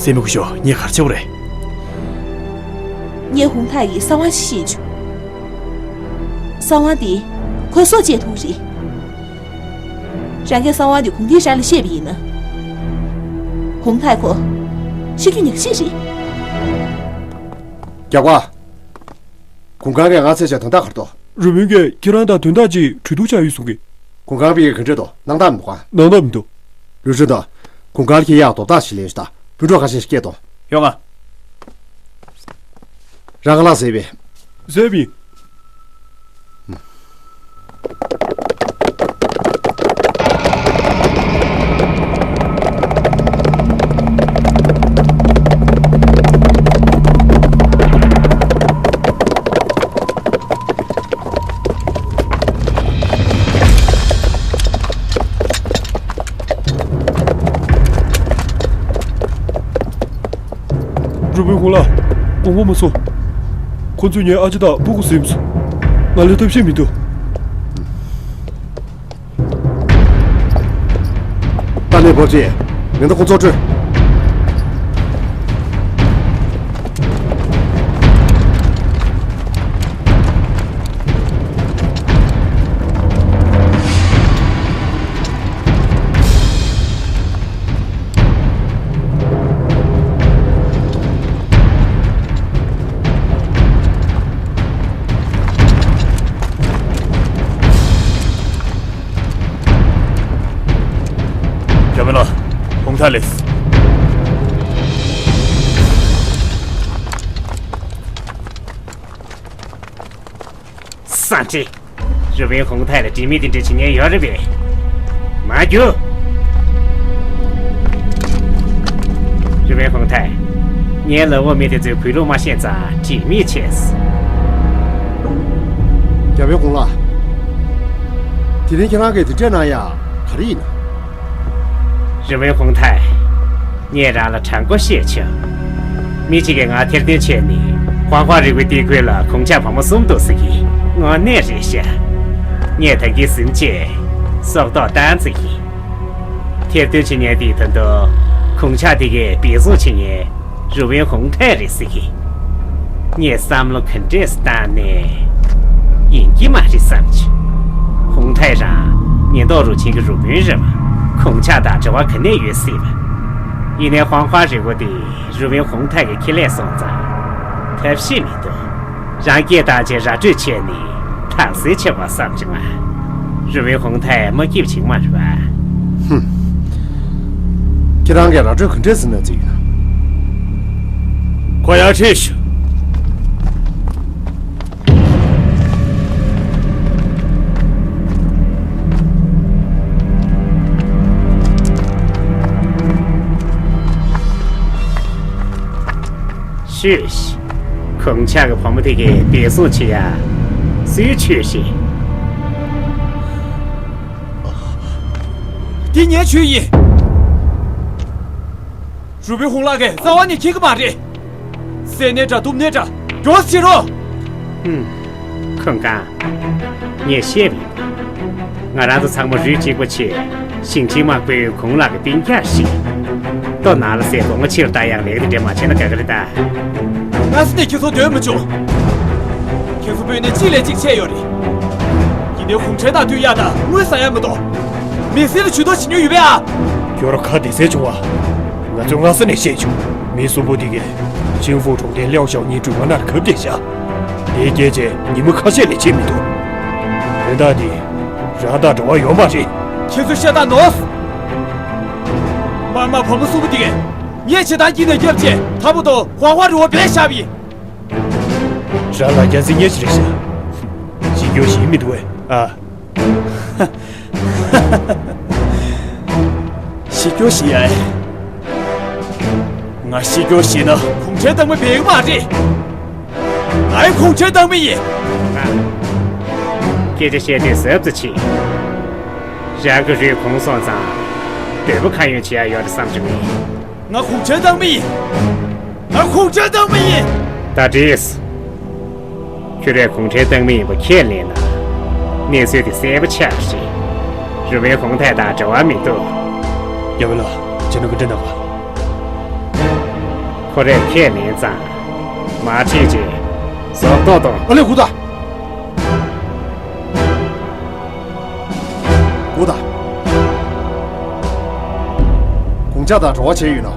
སྲས་མོ་སྐུ་ཞབས། ངས་ག་རེ་བྱེད་དགོས་རེད། ངས་ཧུང་ཐའེ་ཡི་གསང་བ་ཞིག་ཤེས་བྱུང་། གསང་བ་འདི་ཁོའི་སྲོག་བཅད་ཐུབ་རེད། རང་གིས་གསང་བ་འདི་གུང་ཐིག་རང་ལ་བཤད་པ་ཡིན་ན། ཧུང་ཐའེ་ཁོ་ཤི་རྒྱུ་ཉག་གཅིག་རེད། རྒྱགས་པ། གུང་ཁང་གིས་ང་འཚོལ་བྱས་དོན་དག་ག་རེ་འདུག་རུ་དཔོན་གྱིས་ཁྱེད་རང་དང་དོན་དག་ཅིག་གྲོས་བསྡུར་བྱ་ཡོད་གསུང་གི། གུང་ཁང་པས་ག་འདྲ་འདུག་སྣང་དག་མི་འདུག་ག་སྣང་དག་མི་འདུག་ལུའུ་ཧྲན་དང་། གུང་ཁང་ལ་ཁྱེད་ཡག་རྡོག་རྩ་ཞིག་ལེན་ཞུ་དང་། སྤུན་གྲོགས་ཁ་ཤས་ཤིག་སྐད་གཏོང་། ཡོང་ང་། རང་ཁ་ལག་བཟས་པས། བཟས་པས། རུ་དཔོན་ཧུང་ལགས། དགོངས་པ་མ་ཚོམ། ཁོ་ཚོས་ངའི་ཨ་ཅག་དང་སྤུ་གུ་ཟིན་སོང་། ང་ལ་ཐབས་ཤེས་མི་འདུག་ཏཱ་ནེ་བོ་ཅི། ངས་ད་ཁོ་ཚོ་བྲོས། རྒྱ་མི་ལགས། ཧུང་ཐའེ་ལེགས། སང་ཁྲི། རུ་དཔོན་ཧུང་ཐའེ་ལ་དྲི་མེད་དེ་འདྲ་བྱེད་མཁན་ཡོད་རེད་པས། མ་རྒྱུགས། རུ་དཔོན་ཧུང་ཐའེ། ངའི་ལ་འོག་མི་དེ་ཚོས་གུས་ལུགས་མ་ཤེས་ཙང་དྲི་མེད་བྱས། རྒྱ་དཔོན་ཧུང་ལགས། དེ་རིང་ཁྱེད་རང་གིས་དེ་འདྲ་གནང་ཡག་ག་རེ་ཡིན་ན། རུ་དཔོན་ཧུང་ཐའེ། ངས་རང་ལ་དྲང་པོ་བཤད་ཆོག་མི་གཅིག་གིས་ང་ཐེར་འདོན་བྱས་ནས་ཧོང་ཧྭ་རི་བོའི་སྟེགས་ཁུལ་ལ་གུང་ཇག་བུ་མོ་གསུམ་འདུག་ཟེར་གི། དངོས་གནས་རེད་ཤག་ངས་ད་གིན་ཟིན་རྗེས་སྲོག་ཐོག་བཏང་ཟིག་ཡིན། ཐེར་འདོན་བྱེད་མཁན་དེས་ད་དུང་གུང་ཇག་དེ་གའི་འབེད་བཟུང་བྱེད་མཁན་རུ་དཔོན་ཧུང་ཐའེ་རེད་ཟེར་གི། ངས་བསམ་བློ་ག་འདྲས་བཏང་ནས་ཡིན་གྱི་མ་རེད་བསམ་བྱུང་། ཧུང་ཐའེ་རང་ཉེན་རྟོག་རུ་ཆེན་གྱི་རུ་དཔོན་རེད་པ། གུང་ཇག་དང་འབྲེལ་བ་ག་ནས་ཡོད་སྲིད་པ། ཡིན་ནའི་ཧོང་ཧྭ་རི་བོ་དེ་རུ་དཔོན་ཧུང་ཐའེ་གི་ཁེ་ལས་སོང་ཙང་ཐབས་ཤེས་མི་འདུག་རང་སྐད་བཏང་བྱས་ར་སྤྲོད་བྱས་ནས་དྭགས་གསེར་ཆེ་བ་བསམ་བྱུང་ང་། རུ་དཔོན་ཧུང་ཐའེ་མ་སྐྱིད་བྱེད་མ་རེད་པ། ཧུམ། ཁྱེད་རང་གིས་ར་སྤྲོད་ག་འདྲས་ཟིན་ན་བརྩི་ཡོད་ན། ཁོ་ཡར་ཁྲིད་ཤོག་ཤོད་ཤིག་གུང་ཇག་གི་བུ་མོ་དེ་གའི་འབེད་བཟུང་བྱེད་ཡ་སུའི་ཆོས་ཤིག་འདི་ངའི་ཆོས་ཡིན། རུ་དཔོན་ཧུང་ལགས་ཀྱིས་རྩ་བ་ནས་མཁྱེན་གྱི་མ་རེད། བསད་ནའི་འདྲ་སྡུག་ནའི་འདྲ་མགྱོགས་བྱེད་རོགས། ཧུམ། ཁུང་ཀང་། ངས་བཤད་པ་ཡིན། ང་རང་ཚོ་ཚང་མ་རུས་གཅིག་པ་བྱས། ཞིང་ཆེན་དམག་དཔོན་ཁོང་ལགས་ཀྱི་སྤུན་ཀྱག་ཞིག་ལྟོ་ནང་ལ་ཟས་སྒོ་ང་ཕྱིར་ལྟ་ཡག་ལས་ཀ་དེ་འདྲ་མ་བྱས་ན་དགའ་གི་རེད་ད། སྔ་ས་ནས་ཁྱེད་ཚོ་སྡོད་མི་ཆོག་ཁྱེད་ཚོ་སྤུན་ནི་གཅིག་ལས་གཅིག་ཆེ་ཡོད་རེད། ཡིན་ནའི་གུང་ཁྲན་ཏང་དུས་ཡག་དང་དངུལ་ཟ་ཡག་མི་འདུག་མི་སེར་ལ་ཇུས་གཏོགས་བྱེད་མྱོང་ཡོད་པས་ཨ། ཁྱོད་རང་ཁ་བདེ་སེ་བྱུང་བ། ང་ཚོས་སྔ་ས་ནས་བཤད་བྱུང་། མི་གསུམ་པོ་འདི་གས་ཆིང་ཧྥུ་གྲོང་རྡལ་ལིའུ་ཞའོ་གཉིས་སྒྲོལ་མ་ནང་ལ་གབ་བསྡད་ཤག་དེའི་རྐྱེན་བྱས་ཉིན་མོ་ཁ་ཤས་ལས་བྱེད་མི་འདུག་དོན་དག་འདི་རང་དང་འབྲེལ་བ་ཡོད་མ་རེད། ཁྱེད་ཚོས་བཤད་སྟངས་ནོར་སོང་། དམར་དམག་བུ་མོ་གསུམ་པོ་འདི་གས་ངས་བྱེད་སྟངས་ཀྱི་ནས་རྒྱབ་བྱས་ཐ་མ་དུ་ཧོང་ཧྭ་རི་བོ་བེད་བཞག་པ་ཡིན། རང་ལ་རྒྱ་འཛིན་ཉེ་ཞིག་རེད་ཤག་ཤི་སྐྱོ་ཞིག་མི་འདུག་ཨེ། ཨ། ཤི་སྐྱོ་ཞིག་ཡ་ཨེ། ང་ཤི་སྐྱོ་ཞིག་ན་གུང་ཁྲན་ཏང་མི་བེད་མ་རེད། ང་ཡི་གུང་ཁྲན་ཏང་མི་ཡིན། སྐད་ཆ་བཤད་དུས་གཟབ་ཙམ་བྱེད། རང་གི་རུས་གོང་སོང་ཙང་འདོད་པ་ཁ་ཡོན་བྱེད་ཡ་ཡོད་རེད་བསམ་གྱི་མེད། ང་གུང་ཁྲན་ཏང་མི་ཡིན། ང་གུང་ཁྲན་ཏང་མི་ཡིན། ད་འགྲིགས། ཁྱོད་རས་གུང་ཁྲན་ཏང་མི་ཡིན་པ་ཁས་ལེན་ན། གནས་ཚུལ་དེ་གསལ་པོ་ཆགས་རེད། རུ་དཔོན་ཧུང་ཐའེ་དང་འབྲེལ་བ་མི་འདུག་རྒྱལ་བ་ལགས། ཁྱེད་རང་ག་འདྲ་གནང་བ། ཁོ་རས་ཁས་ལེན་ཙང་། མར་ཁྲིད་ཅིང་། ཟོག་ཐོག་གཏོང་། ཨ་ལེ་ཧུ་ད། གུ་དང་། གུང་ཇག་དང་འབྲེལ་བ་བྱས་ཡོད་ན།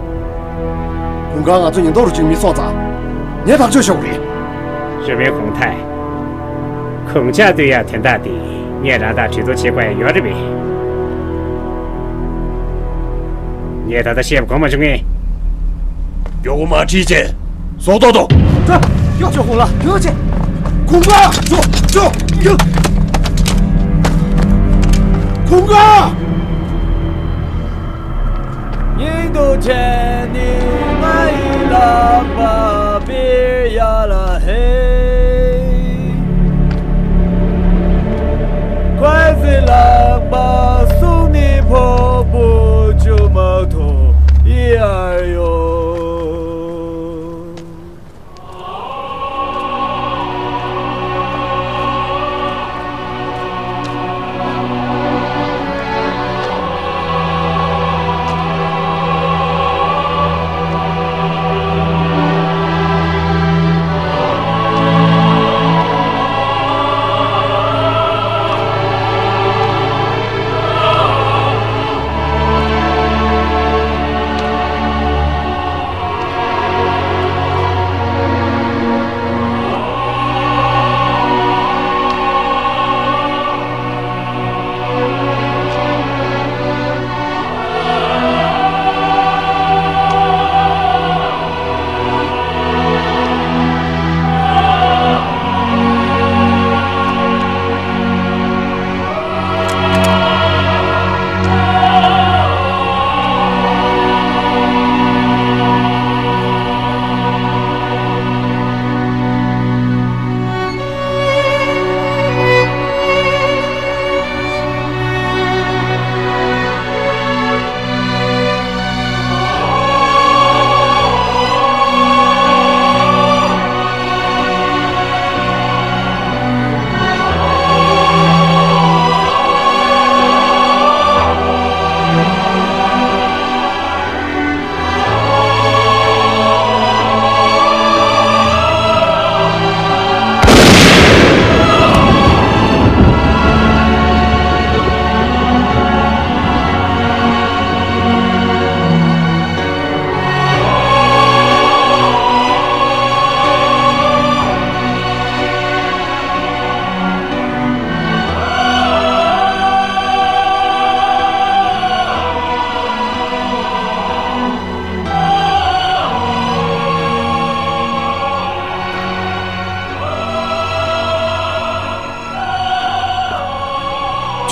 གུང་ཁང་ང་ཚོ་ཉེན་རྟོག་རུ་ཆིང་མི་སོང་ཙང་། ངས་ཐག་གཅོད་བྱ་དགོས་རེད། རུ་དཔོན་ཧུང་ཐའེ། གུང་ཇག་བཏུལ་ཡག་དོན་དག་དེ་ངས་རང་དང་གྲོས་བསྡུར་བྱེད་དགོས་ཡག་ཡོད་རེད་པས། ངས་ད་ལྟ་བཤད་པ་གོ་མ་བྱུང་ངས། མགྱོགས་པོ་མར་ཁྲིད་བྱས། ཟོག་ཐོག་ཏུ། ཅོ། ཅོ་ཧོང་ལ་ཡོད་ཅེ། གུང་ཇག་ཅོ་ཅོ་ཡོད། གུང་ཇག་སྙིང་སྡུག་ཆེ་ནི་ང་ཡི་ལག་པ་པིར་ཡ་ལ་ཧེ། ཁོའི་ལག་པ་སུ་ནི་ཕོ་བུ་ཅུ་མ་ཐོ་ཡི་ཨར་ཡོ།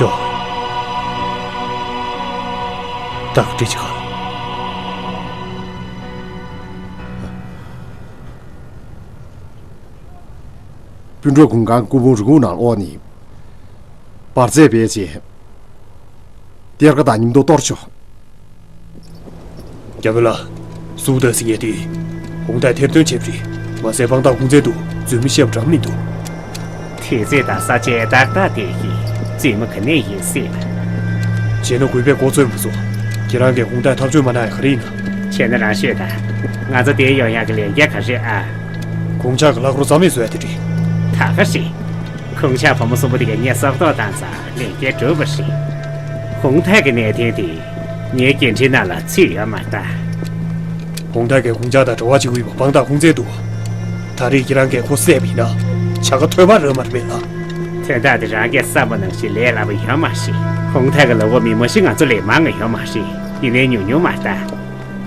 ཅོ། ད་ག་འདྲ་བྱེད་ག་སྤུན་གྲོགས་གུང་ཁང་སྐུ་ཕུང་རི་ཁུང་ནང་དབོར་ནས། འབར་རྫས་སྦས་རྗེས། གཏེར་ཁ་དང་ཉིན་ཐོ་གཏོར་ཆོག་རྒྱ་བོད་ལ། སུ་ད་ཟིན་ཡས་དེ། ཧུང་ཐའི་ཐེར་འདོན་བྱས་པ་རེད། མ་ཟད་དཔང་རྟགས་ཁུངས་བཙན་འདུག་རྫུན་མ་བཤད་པ་འདྲ་མི་འདུག་དུས་ཚོད་དང་ས་ཆའི་ཏག་ཏག་དེ་གི་རྫུན་མ་ག་ནས་ཡིན་སྲིད། བྱས་ན་གུས་པས་མགོ་ཚོས་མ་སོང་། ཁྱེད་རང་གིས་ཧུང་ཐའི་ཐག་གཅོད་མ་གནང་ཡ་ག་རེ་ཡིན་ན། བྱས་ན་རང་ཤོད་དང་། ང་ཚོ་དེ་ཡོང་ཡག་གི་ལས་འགན་ག་རེ་ཨ། གུང་ཇག་གི་ལྷག་རོ་རྩ་མེད་བཟོ་ཡ་དེ་རེད། ད་ག་རེད། གུང་ཇག་བུ་མོ་གསུམ་པོ་དེ་གས་ངས་སྲོག་ཐོག་བཏང་ཙང་ལས་འགན་གྲུབ་པ་རེད། ཧུང་ཐའི་གི་གནད་དོན་དེ་ངའི་འགན་འཁྲིའི་ནང་ལ་ཚུད་ཡོད་མ་རེད་ད། ཧུང་ཐའི་གིས་གུང་ཇག་དང་འབྲེལ་བ་བྱེད་ཀྱི་ཡོད་པའི་དཔང་རྟགས་ཁུངས་བཙན་འདུག་ད་རེས་ཁྱེད་རང་གིས་ཁོ་བསད་པ་ཡིན་ན་བྱ་དགའ་ཐོབ་པ་རག་མ་རེད་པས་ལགས། དོན་དག་དེ་རང་གིས་བསམ་པ་ནང་བཞིན་ལས་སླ་པོ་ཡོད་མ་རེད། ཧུང་ཐའི་གི་ལག་འོག་མི་མང་ཤོས་ང་ཚོ་ལས་མང་ང་ཡོད་མ་རེད། ཡིན་ནའི་ཉུང་ཉུང་མ་རེད་ད།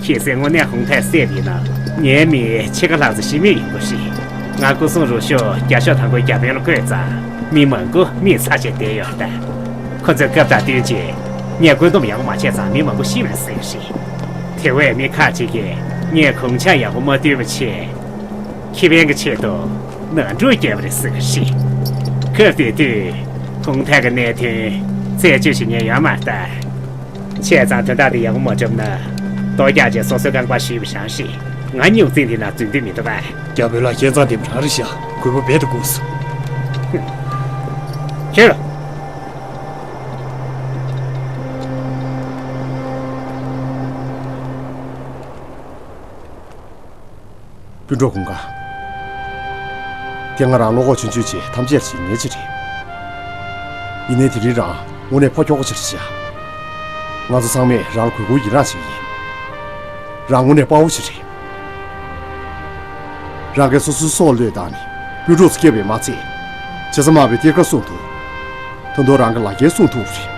གལ་སྲིད་དངོས་གནས་ཧུང་ཐའི་བསད་པ་ཡིན་ན་ངའི་མི་ཕྱེད་ཀ་ལྷག་ཙམ་ཤི་རྨས་ཡོང་གི་རེད། ང་སྐུ་སྲུང་རུ་ཤོག་བརྒྱ་ཤོག་དང་པོའི་བརྒྱ་དཔོན་ལ་བསྐོས་ཙང་མི་མང་པོ་རྨས་ཚར་བྱས་བསྡད་ཡོད་རེད། ཁོ་ཚོས་སྐབས་དང་བསྟུན་བྱས་ངས་བཀོད་འདོམས་ཡག་པོ་མ་བྱས་ཙང་མི་མང་པོ་ཤི་བ་རེད་ཟེར་གི་རེད། དེ་བས་མི་ཁག་ཅིག་གིས་ངས་གུང་ཇག་ཡག་པོ་མ་བཏུལ་བ་བྱས། ཁེ་ཕན་གྱི་ཆེད་དུ་ནོར་འཁྲུལ་བརྒྱབ་པ་རེད་ཟེར་གི་རེད། སྐབས་དེ་དུས་ཧུང་ཐའི་གི་གནད་དོན་རྩད་གཅོད་བྱེད་མཁན་ཡོད་མ་རེད། བྱས་ཙང་དོན་དག་དེ་ཡག་པོ་མ་གྲུབ་ན། ལྟོ་རྒྱག་རྗེས་སོ་སོའི་རྐང་པ་གཞུས་པ་རང་རེད། ང་སྨྱུག་རྩེ་འདི་ན་འཛུལ་འདོད་མི་འདུག་པ། རྒྱ་བོད་ལ་ཁྱེད་ཚང་འདེམས་རང་རེད་ཤག་གུས་པ་རྦད་དེ་སྒུག་སོང་། ཁྱེད་ལ། སྤུན་གྲོགས་ཀུན་དགའ། དེ་སྔ་རང་བློ་ཁོག་ཆུང་ཆུང་བྱས་ཐམས་ཅད་ལ་བྱེད་མཁན་ཅིག་རེད། ཡིན་ནའི་དེ་རིང་རང་དངོས་གནས་ཕ་ཁྱོ་ག་ཅིག་རེད་ཤག་ང་ཚོ་ཚང་མས་རང་ལ་གུས་བཀུར་ཡི་རངས་བྱེད་ཀྱི་ཡིན། རང་དངོས་གནས་དཔའ་བོ་ཞིག་རེད། རང་གིས་སོ་སོའི་སྲོག་བློས་བཏང་ནས་སྤུན་གྲོགས་ཚོ་སྐྱོབ་པ་མ་ཚད། བྱས་ཙང་མ་བའི་གཏེར་ཁ་སྲུང་ཐུབ། ད་དུང་རང་གི་ལག་འཁྱེར་སྲུང་ཐུབ་རེད།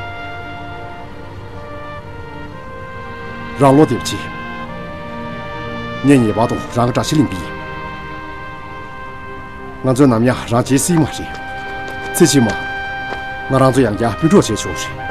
རང་བློ་བདེ་བྱེད། ངས་ངེས་པར་དུ་རང་གི་དྲག་ཤུགས་ལེན་གྱི་ཡིན། ང་ཚོས་ནམ་ཡང་རང་བརྗེད་སྲིད་མ་རེད། ཚེ་ཕྱི་མ། ང་རང་ཚོ་ཡང་བསྐྱར་སྤུན་གྲོགས་བྱས་ཆོག་རེད།